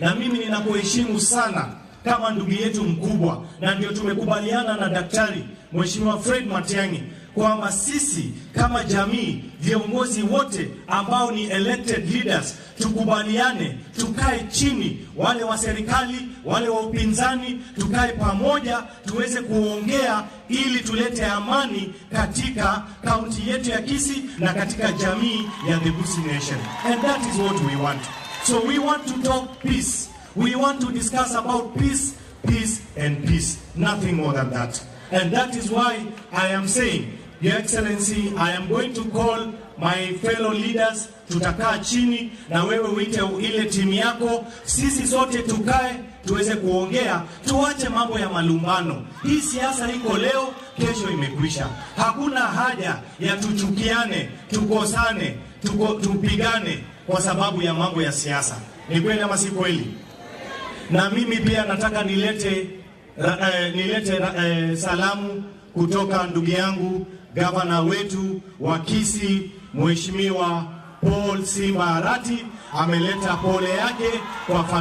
Na mimi ninakuheshimu sana kama ndugu yetu mkubwa, na ndio tumekubaliana na Daktari Mheshimiwa Fred Matiang'i kwamba sisi kama jamii, viongozi wote ambao ni elected leaders, tukubaliane, tukae chini, wale wa serikali, wale wa upinzani, tukae pamoja tuweze kuongea ili tulete amani katika kaunti yetu ya Kisii na katika jamii ya the Gusii Nation. And that is what we want. So we want to talk peace. We want to discuss about peace, peace and peace. Nothing more than that. And that is why I am saying, Your Excellency, I am going to call my fellow leaders. Tutakaa chini na wewe uite ile timu yako, sisi sote tukae tuweze kuongea, tuache mambo ya malumbano. Hii siasa iko leo, kesho imekwisha. Hakuna haja ya tuchukiane, tukosane, tupigane kwa sababu ya mambo ya siasa. Ni kweli ama si kweli? Na mimi pia nataka nilete salamu kutoka ndugu yangu gavana wetu wa Kisii, Mheshimiwa Paul Simba Arati ameleta pole yake kwa familia.